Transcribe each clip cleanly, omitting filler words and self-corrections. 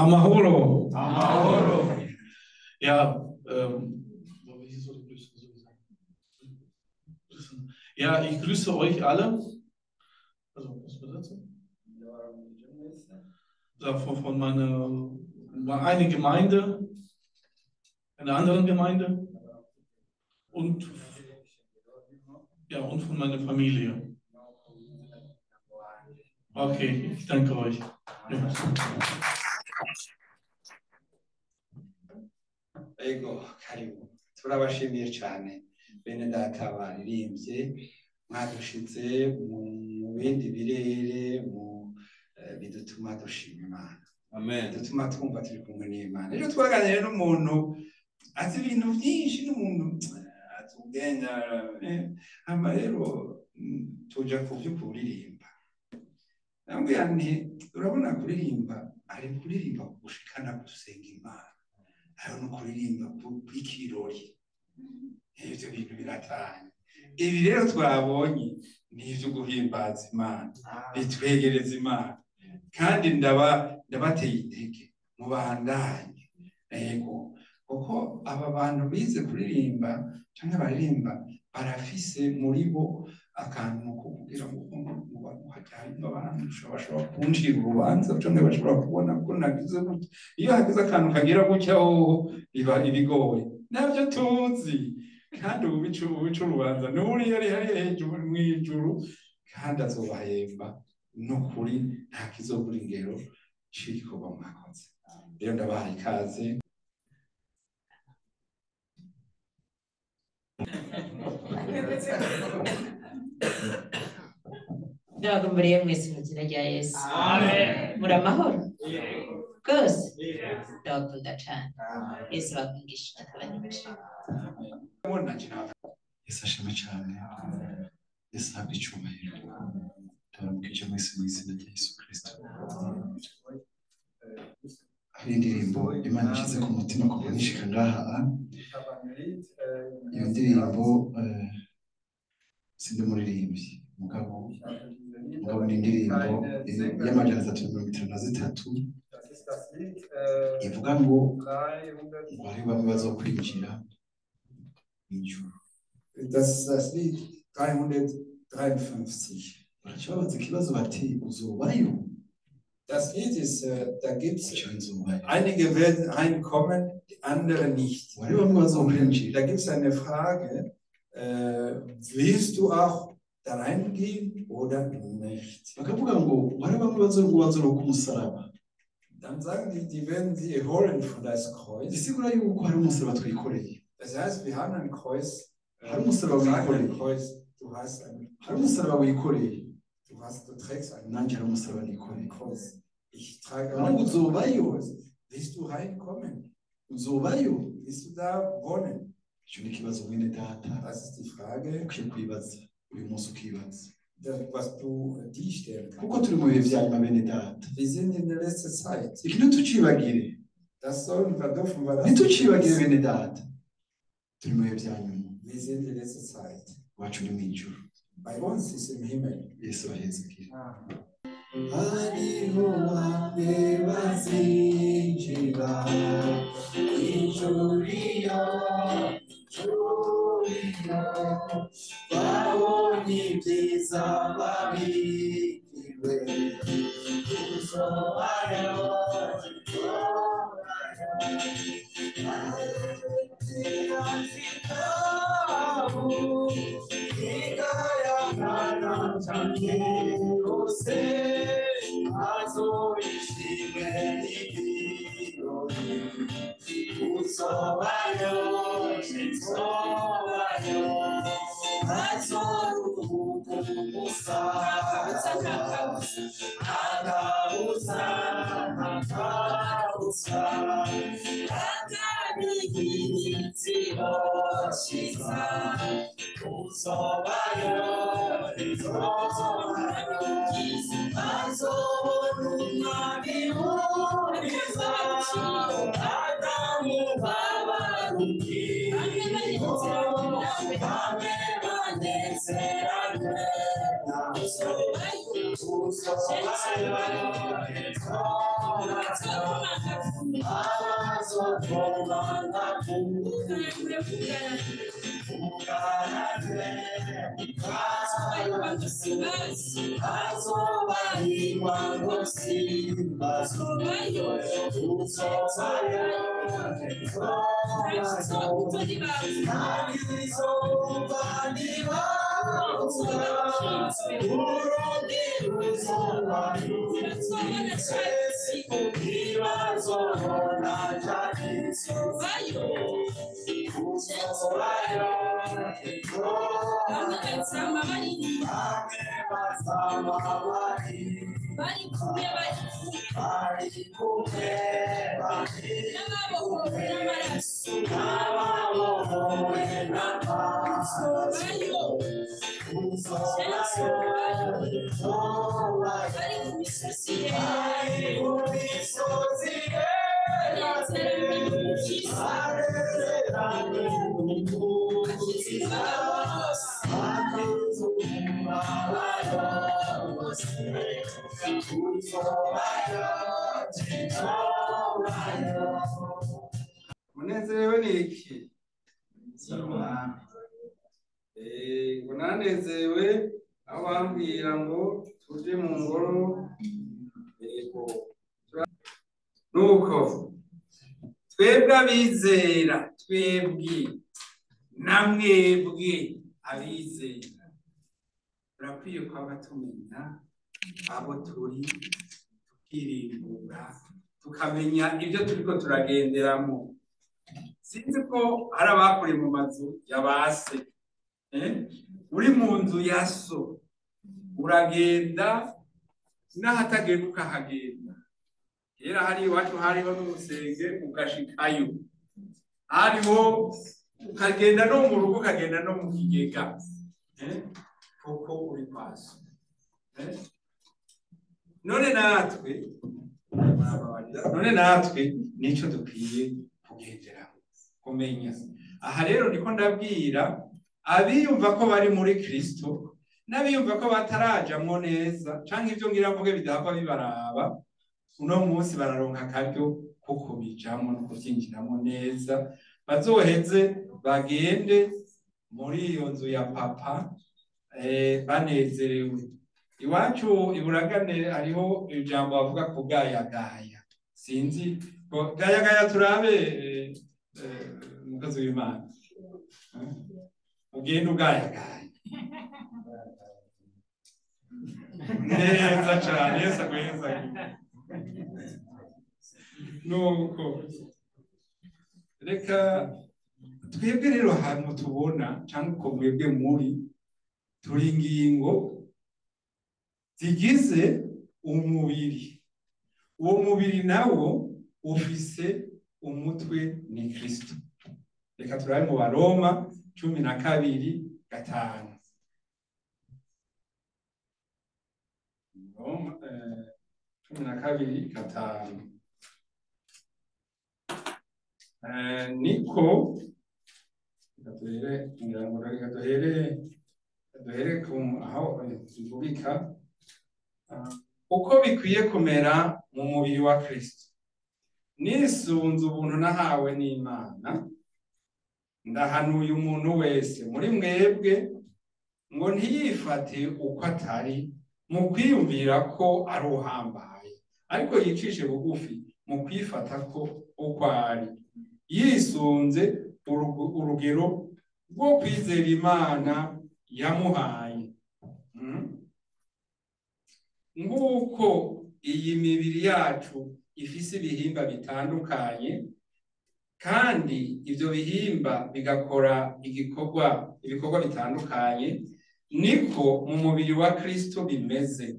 Amahoro. Amahoro. Ja, ja, ich grüße euch alle. Also, was übersetzen? Von meiner eine Gemeinde, einer anderen Gemeinde und, ja, und von meiner Familie. Okay, ich danke euch. Ja. Ego, karibu. Turabashimiye cyane bene data baririmbye, mwadushitse mu bindi birere mu bidutuma dushima Imana. Amen. Bidutuma twumva turi kumwe n'Imana. Ejo twaganiriye n'umuntu azi ibintu byinshi, n'umuntu azi ubwenge, hama rero tuja ku byo kuririmba. Ndamubwira nti urabona kuririmba ari kuririmba gushikana gusenga Imana, ari no kuririmba kw'ikirori. Ivyo bintu biratanye. Ibi rero twabonye ni ivyo guhimbaza Imana, bitwegereza Imana. Kandi ndabateye intege mubandanye. Yego, kuko aba bantu bize kuririmba canke baririmba barafise muri bo akantu ko kugira ngo mu bantu hajyanye abantu bashobora kuncira urubanza canke bashobora kubona ko nagize gutya. Iyo hagize akantu kagira gutya hoho biba ibigoye, navyo tuzi. Kandi ubica urubanza n'uriya ari hariya hejuru mw'ijuru, kandi azobahemba n'ukuri, nta kizobura ingero c'igikorwa mwakoze. Rero ndabahaye ikaze. Ndabagumburiye mwese mu izina rya Yesu. Amen. Muri amahoro rwose, ndabakunda cyane. Yesu abakungisha akabanisha. Yesu ashimwe cyane. Yesu ahabwe icyubahiro. Ndabaramukije mwese mu izina rya Yesu Kristo. Hari indirimbo Imana ishyize ku mutima kuva nishika ngaha. Iyo ndirimbo sindi muririmbyi, mugabo ni indirimbo y'353 ivuga ngo ngo hariho bamwe bazokwinjira mw'ijuru. Das ist das Lied 353. Baraca babaza ikibazo bati uzobayo? Das Lied ist, da gibt es Jewe nzobayo. einige werden reinkommen, die anderen nicht. Ngo hariho bamwe bazokwinjira. Da gibt es eine Frage, willst du auch da reingehen oder nicht? Bakavuga ngo ngo hariho bamwe bazoruka umusaraba. Dann sagen die, die werden sie holen von das Kreuz. Bisigura yuko hari umusaraba twikoreye. Das heißt, wir haben ein Kreuz. Hari umusaraba Wir tragen ein wikoreye. Kreuz. Du hast ein, Hari umusaraba wikoreye. du trägst ein Nanjye hari umusaraba nikoreye. Kreuz. Ich trage None auch ngo uzobayo? Kreuz. Willst du reinkommen? Uzobayo? Willst du da wohnen? Icyo ni ikibazo mwene data Das ist die Frage, ukwiye kwibaza uyu munsi, ukibaza was du die stellen kuko kannst. turi mu bihe vya nyuma bene data. Wir sind in der letzten Zeit. Iki ntitucibagire, Das sollen wir, dürfen wir das nicht ntitucibagire vergessen. bene data, turi mu bihe vya nyuma. Wir sind in der letzten Zeit. Iwacu ni mw'ijuru. Bei uns ist im Himmel. Yesu ahezekire. Hariho bamwe bazinjira ijuru iyo, ijuru iyo, babonye ibyiza babikiwe. Tuzobayo, tuzobayo, Munezerewe n'iki? Ngo nanezerewe aho bambwira ngo tuje mu ngoro. Yego, nuko twebwe abizera, twebwe namwebwe abizera, turakwiye kwaba tumenya abo turi, tukirimbura, tukamenya ibyo turiko turagenderamo. Sinzi ko hari abakuriye mu mazu ya ba se, uri mu nzu ya so uragenda n'ahatagenda ukahagenda. Kera hari iwacu hariho n'urusenge ugashikayo, hariho ukagenda no mu rugo, ukagenda no mu kigega, kuko uri kwa so. None natwe nico dukwiye kugenderaho, kumenya. Aha rero niko ndabwira abiyumva ko bari muri Kristo n'abiyumva ko batarajamwo neza, canke ivyo ngira mvuge bidahava bibaraba, uno munsi bararonka akaryo ko kubijamwo no kuvyinjiramwo neza, bazoheze bagende muri iyo nzu ya papa banezerewe. Iwacu iburagane hariho ijambo bavuga kugayagaya. Sinzi gayagaya turabe umukozi w'Imana ugenda ugayagaya neza cane. Yesu agweza. Nuko reka twebwe rero hantu tubona canke uko mwebwe muri turi ingingo zigize umubiri. Uwo mubiri nawo ufise umutwe ni Kristo. Reka turabe mu Baroma 12:5. Roma 12:5. Niko duhere duhere aho tuvugika uko bikwiye kumera mu mubiri wa Kristo. Nisunze ubuntu nahawe n'Imana, ndahanuye umuntu wese muri mwebwe ngo ntiyifate uko atari mu kwiyumvira ko ari uhambaye, ariko yicishe bugufi mu kwifata ko uko ari, yisunze urugero rwo kwizera Imana yamuhaye. Nguko iyi mibiri yacu ifise ibihimba bitandukanye, kandi ivyo bihimba bigakora ibikorwa bitandukanye, niko mu mubiri wa Kristo bimeze.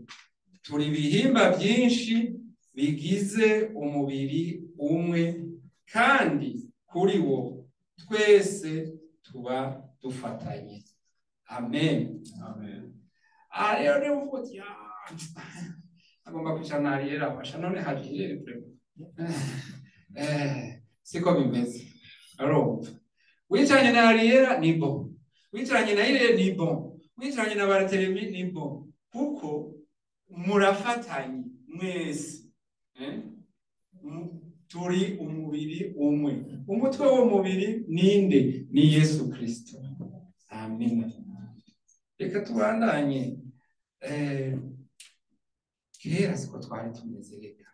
Turi ibihimba byinshi bigize umubiri umwe, kandi kuri wo twese tuba dufatanye. Amen. Amen. Rero niba uvuga uti agomba kwicara na Ariel abasha none hajire siko bimeze. Urumva, wicaranye na Ariel ni bon, wicaranye na Irene ni bon, wicaranye na Barthelemy ni bon, kuko murafatanye mwese. Turi umubiri umwe. Umutwe w'umubiri ninde? Ni Yesu Kristo. Amen. Reka tubandanye. Kera siko twari tumeze, reka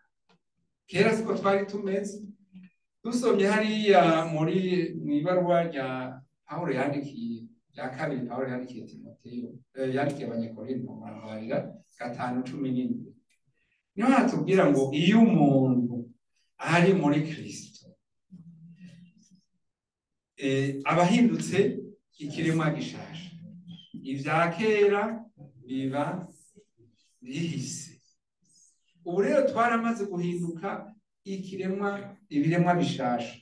kera siko twari tumeze. Dusomye hariya muri mu ibaruwa rya Pawulo yandikiye, rya kabiri Pawulo yandikiye Timoteyo, yandikiye Abanyekorinto, murambarira, 5:17, niho hatubwira ngo iyo umuntu ari muri Kristo aba ahindutse ikiremwa gishasha, ibya kera biba bihise. Ubu rero twaramaze guhinduka ikiremwa, ibiremwa bishasha.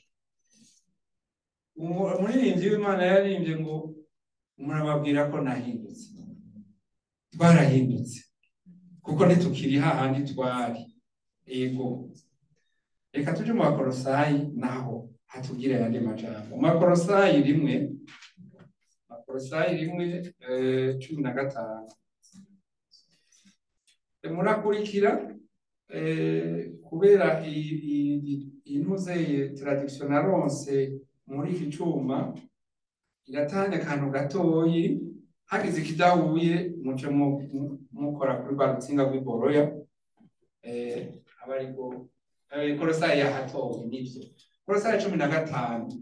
Umuririmbyi w'Imana yaririmbye ngo murababwira ko nahindutse. Twarahindutse kuko ntitukiri hahandi twari. Ego, reka tuje mu Bakorosayi, naho hatubwira ayandi majambo. Mu Bakorosayi 1, Bakorosayi 1:15. Murakurikira kubera iyi traduction naronse muri iki cuma iratanga akantu gatoyi, hagize ikidahuye muce mukora kuri rwa rutsinga rw'iboroya. Aba ariko Kolosayi yahatowe nivyo. Kolosayi 15,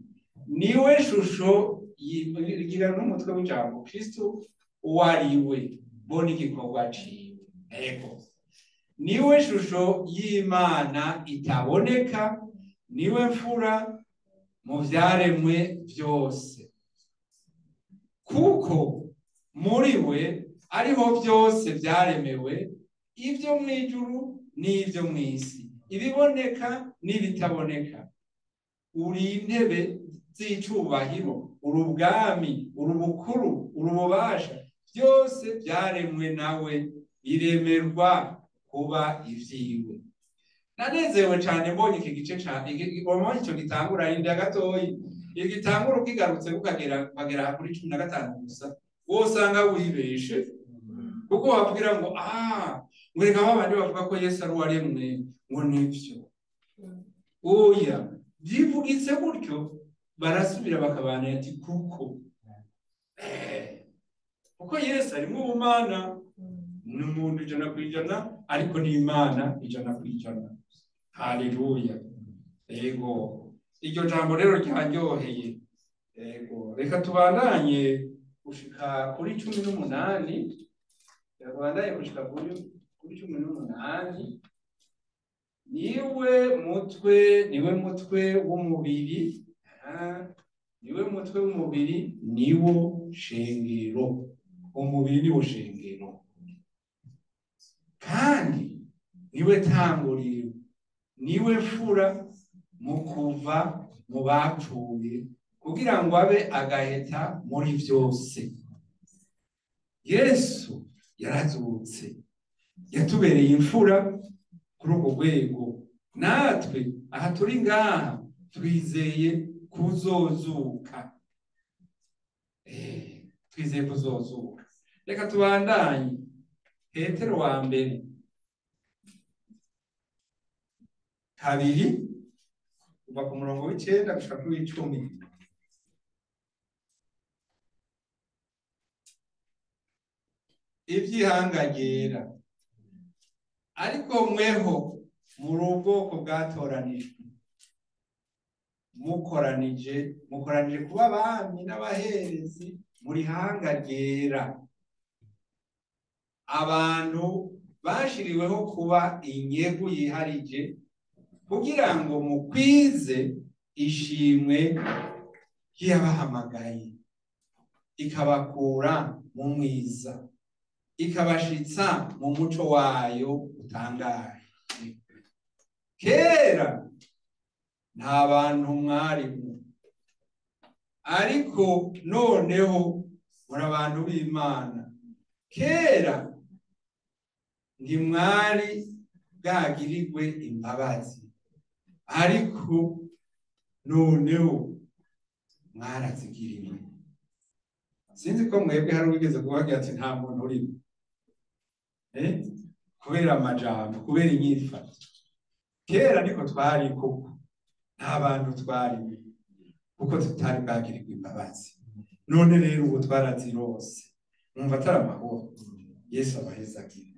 niwe shusho igira n'umutwe w'ijambo Kristo uwo ari we, bo n'igikorwa ciwe. Ego, niwe shusho y'Imana itaboneka, niwe mfura mu vyaremwe vyose, kuko muri we ariho vyose vyaremewe, ivyo mw'ijuru n'ivyo mw'isi, ibiboneka n'ibitaboneka. Uri intebe z'icubahiro, uri ubwami, uri ubukuru, uri ububasha, byose vyaremwe nawe, biremerwa kuba ivyiwe. Nanezerewe cane mbonye iki gice cane ico gitangura inda gatoyi, igitangura ukigarutse ukagera kuri 15 gusa, wosanga wibeshe, kuko wabwira ngo ngo reka babandi bavuga ko Yesu ari uwaremwe, ngo nivyo. Oya, byivugitse gutyo barasubira bakabana ati kuko kuko Yesu ari mu bumana, ni umuntu 100%, ariko ni Imana 100%. Haleluya. Ego, iryo jambo rero ryanyoheye. Ego, reka tubandanye gushika kuri 18. Tubandanye gushika kuri 18. Niwe mutwe, niwe mutwe w'umubiri, niwe mutwe w'umubiri, niwo shengero. Umubiri niwo shengero, kandi niwe tanguriro, niwe mfura mu kuva mu bapfuye, kugira ngo abe agaheta muri vyose. Yesu yarazutse, yatubereye imfura kuri urwo rwego. Natwe aha turi ngaha twizeye kuzozuka. Twizeye kuzozuka. Reka tubandanye. Petero wa mbere 2, kuva ku murongo w'9 gushika kuri 10. Ivy'ihangagera. Ariko mweho muri ubwoko bwatoranijwe, mukoranije kuba abami n'abaherezi muri hanga ryera, abantu bashiriweho kuba inyegu yiharije, kugira ngo mukwize ishimwe ry'abahamagaye, ikabakura mu mwiza, ikabashitsa mu muco wayo utangaje. Kera nta bantu mwarimo, ariko noneho muri abantu b'Imana. Kera ntimwari bwagirirwe imbabazi, ariko noneho mwarazigiriwe. Sinzi ko mwebwe hari uwigeze kubagira ati nta muntu urimo, kubera amajambo, kubera inyifato. Kera niko twari koko. Nta bantu twarimo kuko tutari bwagirirwa imbabazi. None rero ubu twarazirose, mwumva atari amahoro. Yesu abahezagire.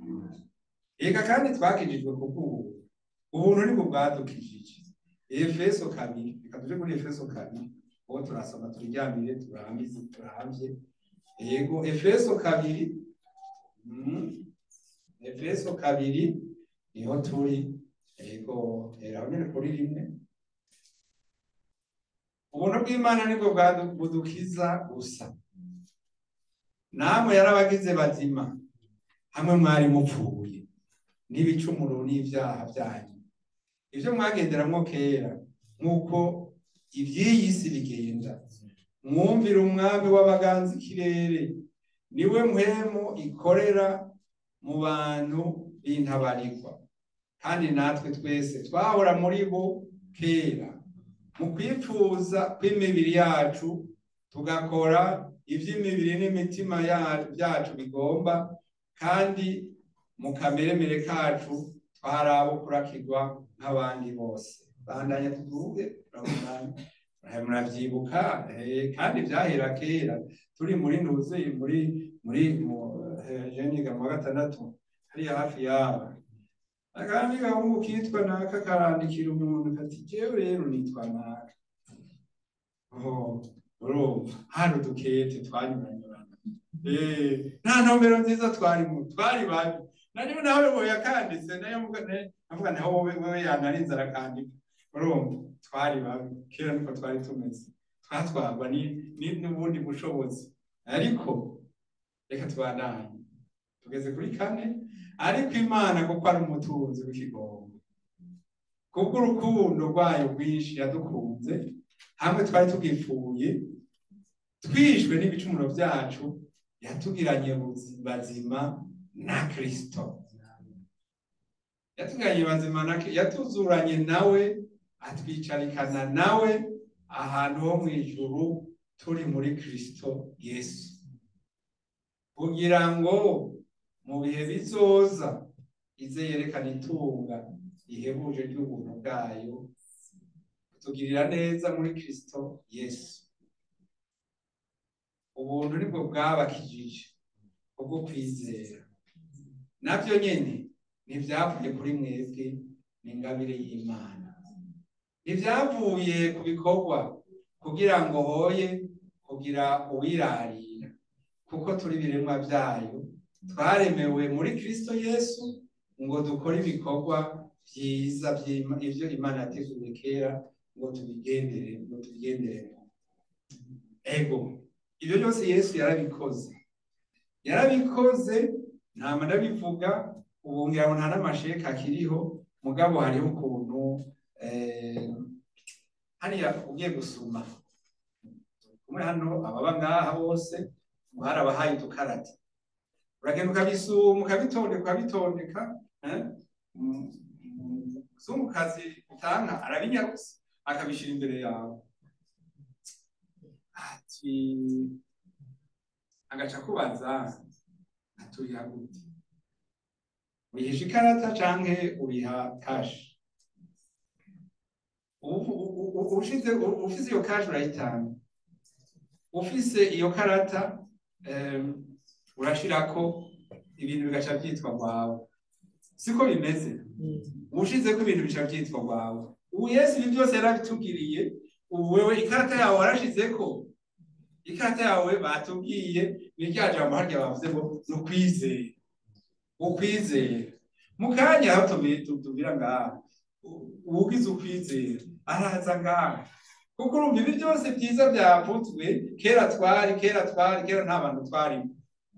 Eka kandi twakijijwe kubw'ubuntu, ubuntu nibwo bwadukijije. Efeso 2, reka tuje kuri Efeso 2, uwo turasoma turyamire turambize turambye. Yego, Efeso 2, Efeso 2 niho turi. Yego, aho nyene kuri 1. Ubuntu bw'Imana nibwo budukiza gusa. Namwe yarabagize bazima hamwe mwari mupfuye n'ibicumuro n'ivyaha byanyu, ivyo mwagenderamwo kera nk'uko ivy'iyi si bigenda. Mwumvira umwami w'abaganza ikirere, niwe mpwemu ikorera mu bantu b'intabarigwa. Kandi natwe twese twahora muri bo kera mu kwipfuza kw'imibiri yacu, tugakora ivy'imibiri n'imitima byacu bigomba, kandi mu kameremere kacu twari abo kurakirwa nk'abandi bose. Bandanya tuvuge, muravyibuka, kandi vyahera kera turi muri ntuze muri muri jeniga mu wa 6 hariya hafi yaba. Akandi gahungu kitwa naka karandikira umuntu kati jewe rero nitwa naka. Oh, urumva hari udukete twanyuranyurana. Nta ntumbero nziza twarimo, twari babi. Nari nawe we yakanditse nayo mvuga naho wewe yanarinze arakandika. Urumva twari babi kera niko twari tumeze, twatwarwa n'ubundi bushobozi. Ariko reka tubandanye, tugeze kuri 4. Ariko Imana kuko ari umutunzi w'ikigongo, kubw'urukundo rwayo rwinshi yadukunze, hamwe twari tugipfuye twishwe n'ibicumuro byacu, yatugiranye bazima na Kristo. Yatugiranye bazima na Kristo, yatuzuranye nawe, atwicarikana nawe ahantu ho mu ijuru turi muri Kristo Yesu, kugira ngo mu bihe bizoza ize yerekana itunga rihebuje ry'ubuntu bwayo, kutugirira neza muri Kristo Yesu. Ubuntu nibwo bwabakijije kubwo kwizera, navyo nyene ntivyavuye kuri mwebwe, ni ingabire y'Imana. Ntivyavuye ku bikorwa kugira ngo hoye kugira uwirarira, kuko turi biremwa vyayo, twaremewe muri Kristo Yesu ngo dukore ibikorwa vyiza ivyo Imana yateguye kera ngo tubigendere, ngo tubigenderemo. Ego, ibyo byose Yesu yarabikoze, yarabikoze. Ntama ndabivuga ubu ngira ngo nta n'amasheka akiriho, mugabo hariho ukuntu hariya ugiye gusuma kumwe hano ababa ngaha bose barabahaye udukarata, uragenda ukabisuma ukabitondeka ukabitondeka, umuzungukazi utanga arabinyarutsa akabishira imbere yawe, ati agaca kubaza aturiha gute, urihisha ikarata canke uriha kashi? Ufise iyo kashi urayitanga, ufise iyo karata urashirako ibintu bigaca vyitwa rwawe. Siko bimeze? Ushizeko ibintu bica vyitwa rwawe. Ubu Yesu ibi byose yarabitugiriye. Ubu wewe ikarata yawe warashizeko, ikarata yawe batubwiye ni rya jambo harya bavuze ngo ni ukwizera, ukwizera. Mu kanya aho tubwira ngaha, uwugize ukwizera araza ngaha, kuko urumva ibi byose byiza byavuzwe kera twari kera twari kera nta bantu twarimo.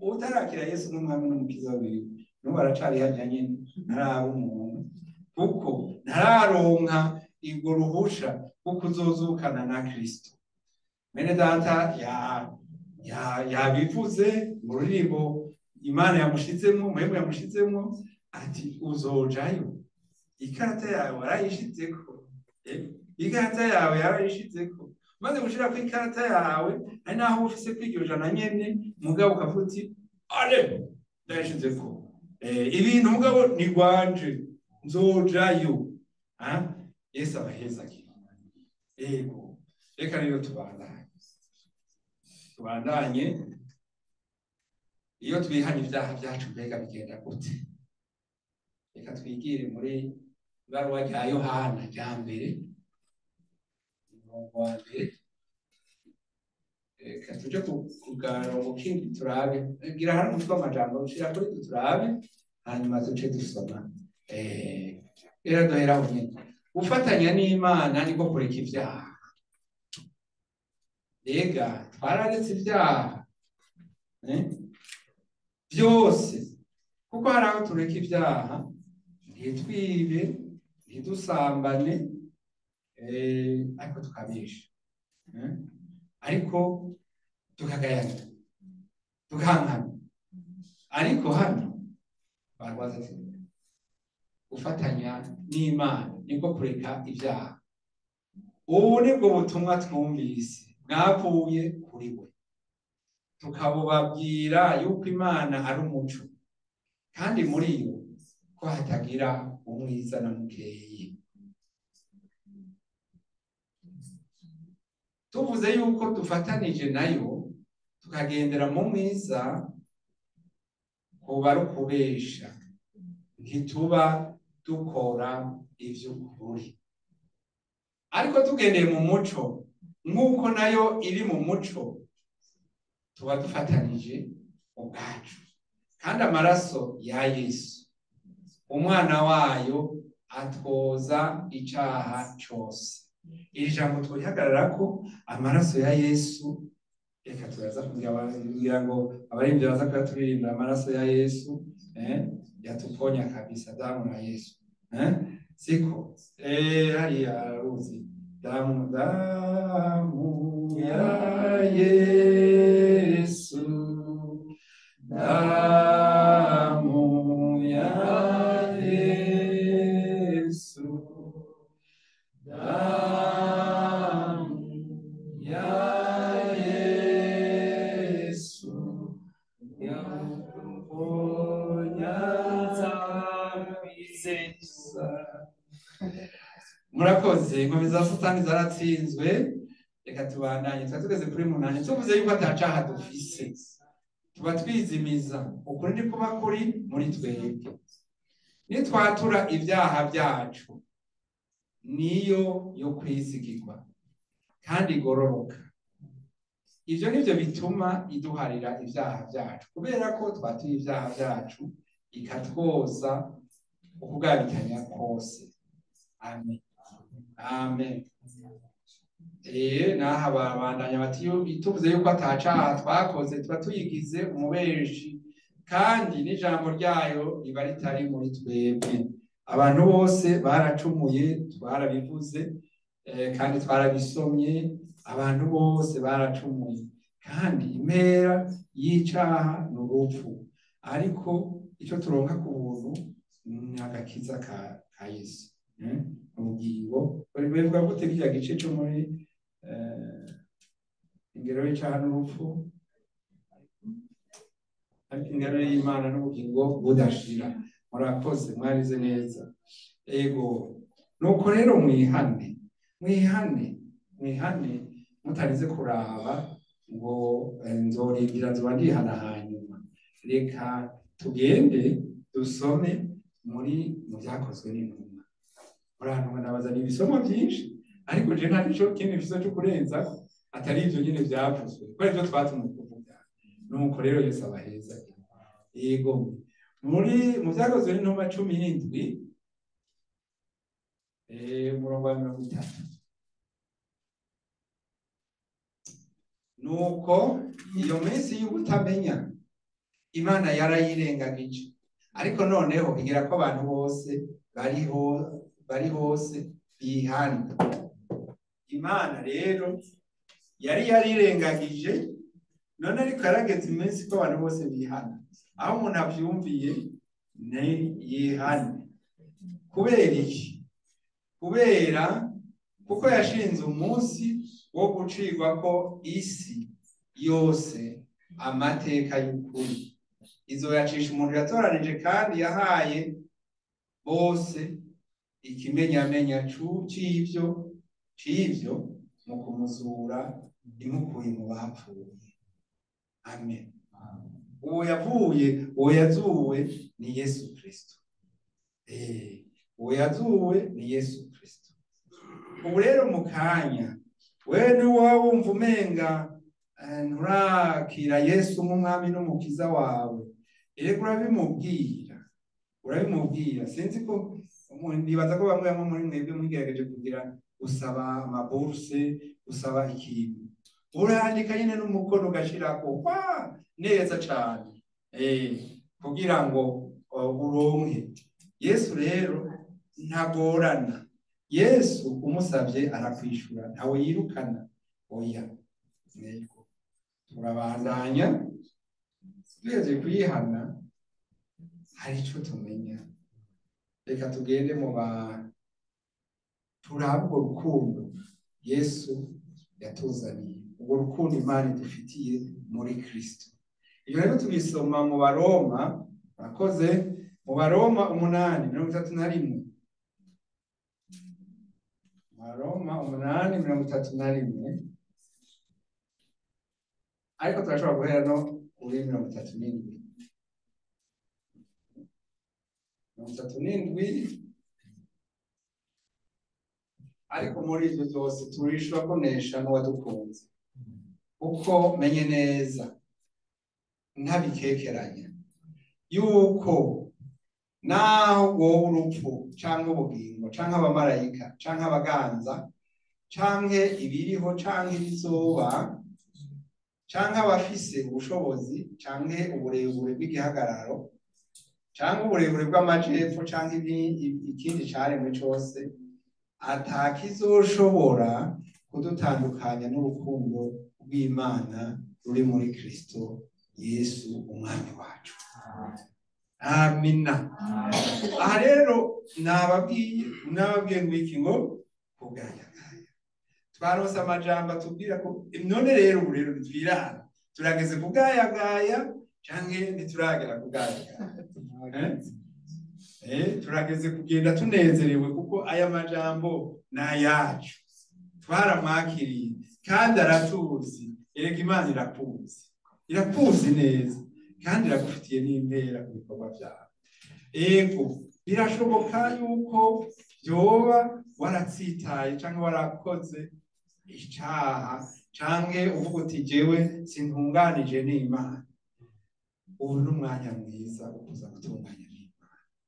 Utarakira Yesu n'umwami n'umukiza wiwe n'ubu aracari harya nyene, ntaraba umuntu, kuko ntararonka urwo ruhusha rwo kuzozukana na Kristo. Mwene data yabivuze mu ruririmbo Imana yamushizemo, muhemu yamushizemo, ati uzojayo ikarata yawe warayishizeko, ikarata yawe yarayishizeko. Maze gushirako ikarata yawe, ari naho ufise kwiryo jana nyene, mugabo ukavuga uti ale ndayishizeko, ibintu mugabo ni rwanje, nzojayo. Yesu abahezagire. Yego, reka rero tubandanye. Iyo twihanye ibyaha byacu mbega bigenda gute? Reka twigire muri ibaruwa rya Yohana rya mbere, umurongo wa mbere. Reka tuje ku karongo kindi turabe, gira hano umutwe w'amajambo ushira kuri turabe, hanyuma duce dusoma. Rero duhera aho nyene. Gufatanya n'Imana niko kureka ibyaha. Mbega twararetse ibyaha byose, kuko hari aho tureka ibyaha ntitwibe, ntidusambane, ariko tukabisha, ariko tukagayana, tukankana. Ariko hano barwaza ati gufatanya n'Imana niko kureka ibyaha. Ubu nibwo butumwa twumvise bwavuye kuri we, tukabubabwira yuko Imana ari umuco, kandi muri yo ko hatagira umwiza na mukeyi. Tuvuze yuko dufatanije nayo tukagendera mu mwiza, kuba ari ukubesha, ntituba dukora ivy'ukuri. Ariko tugendeye mu muco nk'uko nayo iri mu muco, tuba dufatanije ubwacu, kandi amaraso ya Yesu umwana wayo atwoza icaha cose. Iri jambo tworihagarara ko amaraso ya Yesu, reka turaza kugira ngo abaririmbyi baza kuyaturirimbira. Amaraso ya Yesu yatuponya kabisa, damu ya Yesu siko hariya ruzi damu ya Yesu, damu ya Yesu, damu ya Yesu yatuponya kabisa. Murakoze. Ingoma za Satani zaratsinzwe. Reka tubandanye. Tuba tugeze kuri 8. Tuvuze yuko atacaha dufise, tuba twizimiza, ukuri ni kuba kuri muri twebwe. Nitwatura ibyaha byacu, niyo yo kwizigirwa kandi igororoka. Ivyo nivyo bituma iduharira ibyaha byacu, kubera ko twatuye ibyaha byacu ikatwoza ukugabitanya kose. Amen. Amen. Naha babandanya bati tuvuze yuko atacaha twakoze, tuba tuyigize umubeshi, kandi n'ijambo ryayo riba ritari muri twebwe. Abantu bose baracumuye, twarabivuze kandi twarabisomye. Abantu bose baracumuye, kandi impera y'icaha ni urupfu. Ariko icyo turonka ku buntu ni agakiza ka Yesu, ubugingo. Bivuga gute kirya gice cyo muri ingero y'icaha n'urupfu, ariko ingero y'Imana n'ubugingo budashira. Murakoze, mwarize neza. Ego, nuko rero mwihane, mwihane, mwihane, mutarize kuraba ngo nzorindira nzoba ndihana hanyuma. Reka tugende dusome muri mu byakozwe n'intumwa. Muri hano nabazaniye ibisomo byinshi, ariko je nta nico kindi mfise cyo kurenza atari ivyo nyine byavuzwe, kuko arivyo twatumwe kuvuga. Nuko rero Yesu abaheza. Yego, muri mu byakozwe n'intumwa 17, umurongo wa 30. Nuko iyo minsi y'ubutamenya Imana yarayirengagije, ariko noneho igira ko abantu bose bari hose bihana. Imana rero yari yarirengagije, none ariko yarageze iminsi ko abantu bose bihana. Aho umuntu avyumviye ni yihane. Kubera iki? Kubera kuko yashinze umunsi wo gucirwa ko isi yose amateka y'ukuri. Izoyacisha umuntu yatoranije kandi yahaye bose ikimenyamenya c'ivyo c'ivyo mu kumuzura imukuye mu bapfuye. Amen. Uwo yavuye, uwo yazuwe ni Yesu Kristo. Uwo yazuwe ni Yesu Kristo. Ubu rero mu kanya wewe niwowe wumva umenga nturakira Yesu nk'umwami n'umukiza wawe, erega urabimubwira, urabimubwira. Sinzi ko nibaza ko bamwe bamwe muri mwebwe mwigerageje kugira gusaba amaburse, gusaba ikintu, urandika nyine n'umukono ugashirako neza cane kugira ngo uronke. Yesu rero ntagorana. Yesu umusabye arakwishura, ntawe yirukana. Oya, yego. Turabandanya tugejeje kuyihana, hari ico tumenya. Reka tugende mu ba turabe urwo rukundo Yesu yatuzaniye, urwo rukundo Imana idufitiye muri Kristo. Ibyo rero tubisoma mu Baroma, murakoze, mu Baroma 8:31. Baroma 8:31, ariko turashobora guhera no kuri 37. 37, ariko muri ivyo vyose turishura kunesha n'uwadukunze, kuko menye neza ntabikekeranya yuko naho wowe urupfu canke ubugingo canke abamarayika canke abaganza canke ibiriho canke ibizoba canke abafise ubushobozi canke uburebure bw'igihagararo canke uburebure bw'amajepfo canke ikindi caremwe cose atakizoshobora kudutandukanya n'urukundo rw'Imana ruri muri Kristo Yesu umwami wacu. Amina. Aha rero nababwiye ngo iki ngo kugayagaya. Twaronse amajambo atubwira ko none rero ubu rero ntitwirana, turageze kugayagaya canke ntituragera kugayagaya. Turageze kugenda tunezerewe kuko aya majambo ni ayacu, twaramwakiriye kandi aratuzi. Erega Imana irakuzi, irakuzi neza kandi iragufitiye n'impera ku bikorwa byawe. Ego, birashoboka yuko byoba waratsitaye canke warakoze icaha canke uvuga uti jewe sintunganije n'Imana. Ubu ni umwanya mwiza wo kuza gutunganya